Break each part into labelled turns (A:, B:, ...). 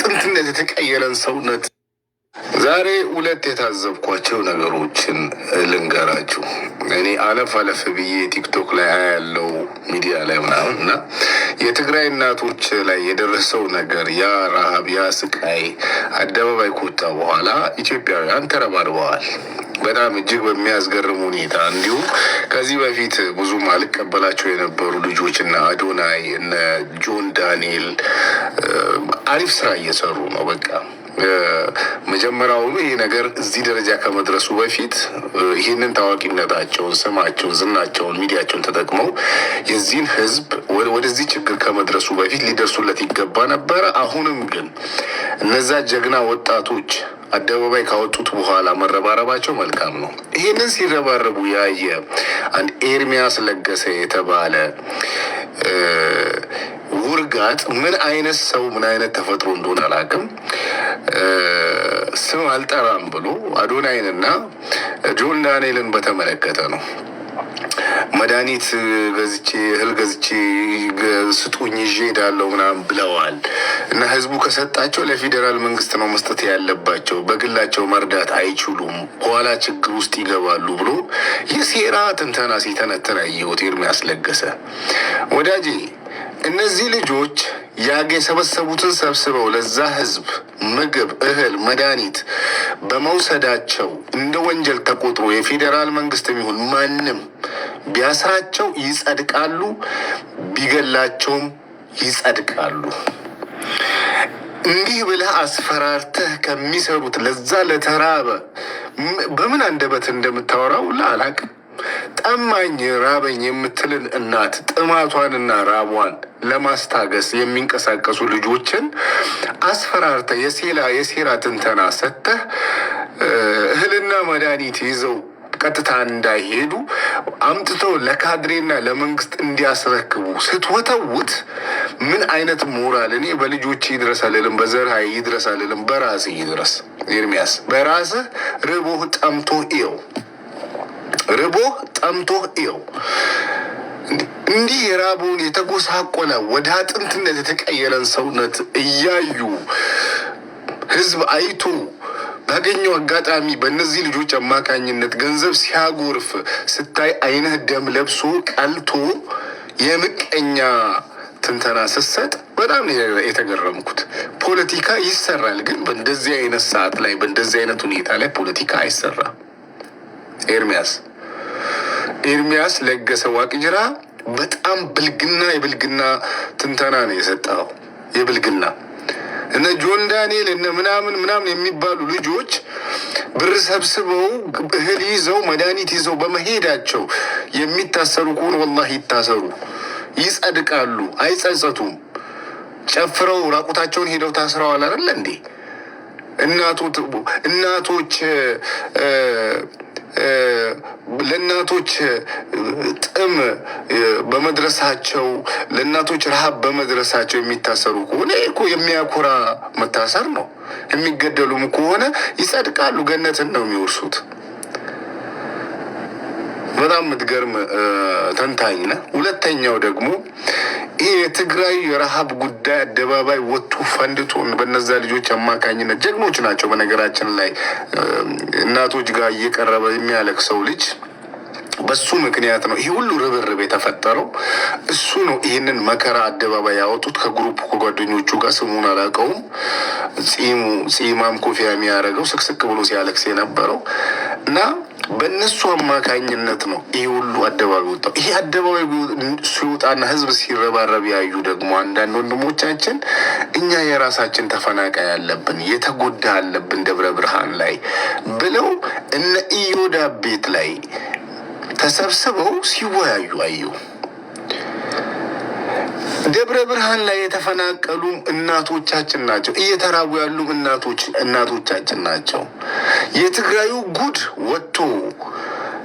A: አጥንትነት የተቀየረን ሰውነት። ዛሬ ሁለት የታዘብኳቸው ነገሮችን ልንገራችሁ። እኔ አለፍ አለፍ ብዬ ቲክቶክ ላይ አያለው፣ ሚዲያ ላይ ምናምን፣ እና የትግራይ እናቶች ላይ የደረሰው ነገር፣ ያ ረሃብ፣ ያ ስቃይ አደባባይ ከወጣ በኋላ ኢትዮጵያውያን ተረባርበዋል። በጣም እጅግ በሚያስገርም ሁኔታ። እንዲሁም ከዚህ በፊት ብዙም አልቀበላቸው የነበሩ ልጆች እነ አዶናይ፣ እነ ጆን ዳንኤል አሪፍ ስራ እየሰሩ ነው። በቃ መጀመሪያውኑ ይህ ነገር እዚህ ደረጃ ከመድረሱ በፊት ይህንን ታዋቂነታቸውን፣ ስማቸውን፣ ዝናቸውን፣ ሚዲያቸውን ተጠቅመው የዚህን ህዝብ ወደዚህ ችግር ከመድረሱ በፊት ሊደርሱለት ይገባ ነበረ። አሁንም ግን እነዛ ጀግና ወጣቶች አደባባይ ካወጡት በኋላ መረባረባቸው መልካም ነው። ይህንን ሲረባረቡ ያየ አንድ ኤርሚያስ ለገሰ የተባለ ውርጋጥ፣ ምን አይነት ሰው ምን አይነት ተፈጥሮ እንደሆነ አላውቅም፣ ስም አልጠራም ብሎ አዶናይንና ጆን ዳንኤልን በተመለከተ ነው። መድኃኒት ገዝቼ፣ እህል ገዝቼ ስጡኝ ይዤ እሄዳለሁ ምናምን ብለዋል። እና ህዝቡ ከሰጣቸው ለፌዴራል መንግስት ነው መስጠት ያለባቸው፣ በግላቸው መርዳት አይችሉም፣ በኋላ ችግር ውስጥ ይገባሉ ብሎ የሴራ ትንተና ሲተነትን አየሁት። ኤርሚያስ ለገሰ ወዳጄ፣ እነዚህ ልጆች ያገ የሰበሰቡትን ሰብስበው ለዛ ህዝብ ምግብ፣ እህል፣ መድኃኒት በመውሰዳቸው እንደ ወንጀል ተቆጥሮ የፌዴራል መንግስት የሚሆን ማንም ቢያስራቸው ይጸድቃሉ፣ ቢገላቸውም ይጸድቃሉ። እንዲህ ብለህ አስፈራርተህ ከሚሰሩት ለዛ ለተራበ በምን አንደበት እንደምታወራው አላውቅም። ጠማኝ ራበኝ የምትልን እናት ጥማቷንና ራቧን ለማስታገስ የሚንቀሳቀሱ ልጆችን አስፈራርተህ፣ የሴራ ትንተና ሰጥተህ፣ እህልና መድኃኒት ይዘው ቀጥታ እንዳይሄዱ አምጥተው ለካድሬና ለመንግስት እንዲያስረክቡ ስትወተውት ምን አይነት ሞራል? እኔ በልጆች ይድረስ አልልም፣ በዘር ይድረስ አልልም፣ በራስህ ይድረስ። ኤርሚያስ፣ በራስህ ርቦህ ጠምቶህ እየው፣ ርቦህ ጠምቶህ እየው። እንዲህ የራበውን፣ የተጎሳቆለ፣ ወደ አጥንትነት የተቀየረን ሰውነት እያዩ፣ ህዝብ አይቶ፣ ባገኘው አጋጣሚ በእነዚህ ልጆች አማካኝነት ገንዘብ ሲያጎርፍ ስታይ አይንህ ደም ለብሶ ቀልቶ የምቀኛ ትንተና ስትሰጥ በጣም ነው የተገረምኩት። ፖለቲካ ይሰራል፣ ግን በእንደዚህ አይነት ሰዓት ላይ፣ በእንደዚህ አይነት ሁኔታ ላይ ፖለቲካ አይሰራም። ኤርሚያስ ለገሰ ዋቅጅራ በጣም ብልግና፣ የብልግና ትንተና ነው የሰጠው። የብልግና። እነ ጆን ዳንኤል፣ እነ ምናምን ምናምን የሚባሉ ልጆች ብር ሰብስበው፣ እህል ይዘው፣ መድኃኒት ይዘው በመሄዳቸው የሚታሰሩ ከሆነ ወላሂ ይታሰሩ፣ ይጸድቃሉ፣ አይጸጸቱም። ጨፍረው ራቁታቸውን ሄደው ታስረዋል አይደለ እንዴ? እናቶች ለእናቶች ጥም በመድረሳቸው፣ ለእናቶች ረሃብ በመድረሳቸው የሚታሰሩ ከሆነ እኮ የሚያኮራ መታሰር ነው። የሚገደሉም ከሆነ ይጸድቃሉ፣ ገነትን ነው የሚወርሱት። በጣም የምትገርም ተንታኝ ነህ። ሁለተኛው ደግሞ ይሄ የትግራይ የረሃብ ጉዳይ አደባባይ ወጥቶ ፈንድቶ በነዛ ልጆች አማካኝነት፣ ጀግኖች ናቸው። በነገራችን ላይ እናቶች ጋር እየቀረበ የሚያለቅሰው ልጅ በሱ ምክንያት ነው ይህ ሁሉ ርብርብ የተፈጠረው። እሱ ነው ይህንን መከራ አደባባይ ያወጡት ከ group ከጓደኞቹ ጋር፣ ስሙን አላውቀውም። ጺሙ ጺማም ኮፊያ የሚያደርገው፣ ስቅስቅ ብሎ ሲያለቅስ የነበረው፣ እና በእነሱ አማካኝነት ነው ይህ ሁሉ አደባባይ ወጣው። ይሄ አደባባይ ሲወጣና ህዝብ ሲረባረብ ያዩ ደግሞ አንዳንድ ወንድሞቻችን እኛ የራሳችን ተፈናቃይ አለብን፣ የተጎዳ አለብን ደብረ ብርሃን ላይ ብለው እነ ኢዮዳ ቤት ላይ ተሰብስበው ሲወያዩ አየሁ። ደብረ ብርሃን ላይ የተፈናቀሉ እናቶቻችን ናቸው። እየተራቡ ያሉ እናቶቻችን ናቸው። የትግራዩ ጉድ ወጥቶ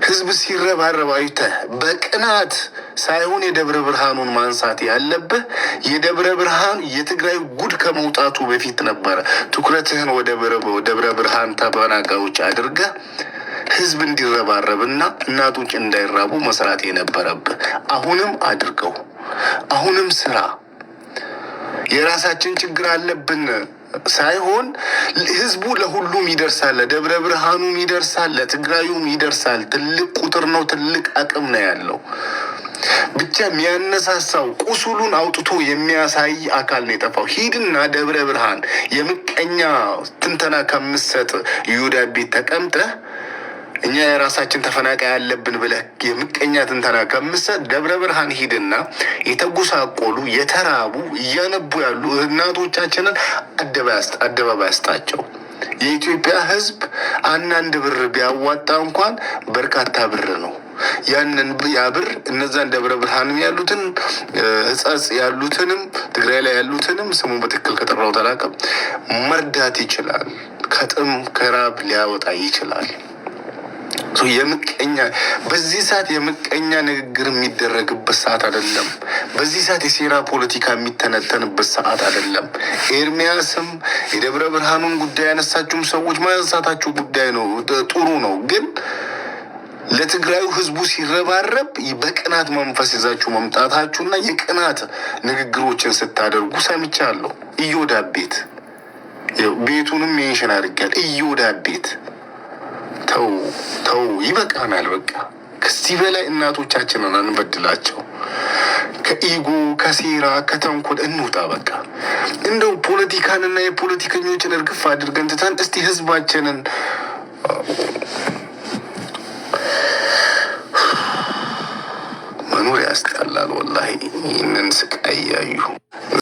A: ህዝብ ሲረባረብ አይተህ በቅናት ሳይሆን የደብረ ብርሃኑን ማንሳት ያለብህ፣ የደብረ ብርሃን የትግራዩ ጉድ ከመውጣቱ በፊት ነበረ። ትኩረትህን ወደ ደብረ ብርሃን ተፈናቃዮች አድርገህ ህዝብ እንዲረባረብና እናቶች እንዳይራቡ መስራት የነበረብህ። አሁንም አድርገው፣ አሁንም ስራ። የራሳችን ችግር አለብን። ሳይሆን ህዝቡ ለሁሉም ይደርሳል። ለደብረ ብርሃኑም ይደርሳል፣ ለትግራዩም ይደርሳል። ትልቅ ቁጥር ነው። ትልቅ አቅም ነው ያለው። ብቻ የሚያነሳሳው ቁስሉን አውጥቶ የሚያሳይ አካል ነው የጠፋው። ሂድና ደብረ ብርሃን የምቀኛ ትንተና ከምትሰጥ ይሁዳ ቤት ተቀምጠህ እኛ የራሳችን ተፈናቃይ ያለብን ብለህ የምቀኛ ትንተና ከምትሰጥ ደብረ ብርሃን ሂድና የተጎሳቆሉ፣ የተራቡ፣ እያነቡ ያሉ እናቶቻችንን አደባባይ አስጣቸው። የኢትዮጵያ ሕዝብ አንዳንድ ብር ቢያዋጣ እንኳን በርካታ ብር ነው። ያንን ያ ብር እነዛን ደብረ ብርሃንም ያሉትን፣ ሕጸጽ ያሉትንም፣ ትግራይ ላይ ያሉትንም ስሙን በትክክል ከጠራሁት አላውቅም፣ መርዳት ይችላል። ከጥም ከራብ ሊያወጣ ይችላል። የምቀኛ በዚህ ሰዓት የምቀኛ ንግግር የሚደረግበት ሰዓት አይደለም። በዚህ ሰዓት የሴራ ፖለቲካ የሚተነተንበት ሰዓት አይደለም። ኤርሚያስም የደብረ ብርሃኑን ጉዳይ ያነሳችሁም ሰዎች ማንሳታችሁ ጉዳይ ነው፣ ጥሩ ነው። ግን ለትግራዩ ህዝቡ ሲረባረብ በቅናት መንፈስ ይዛችሁ መምጣታችሁና የቅናት ንግግሮችን ስታደርጉ ሰምቻለሁ። እዮዳብ ቤት ቤቱንም mention አድርጊያለሁ። እዮዳብ ቤት ተው ተው፣ ይበቃናል። በቃ ከዚህ በላይ እናቶቻችንን አንበድላቸው። ከ ego፣ ከሴራ፣ ከተንኮል እንውጣ። በቃ እንደው ፖለቲካንና የፖለቲከኞችን እርግፍ አድርገን ትተን እስቲ ህዝባችንን መኖር ያስጠላል። ወላሂ ይህንን ስቃይ እያዩ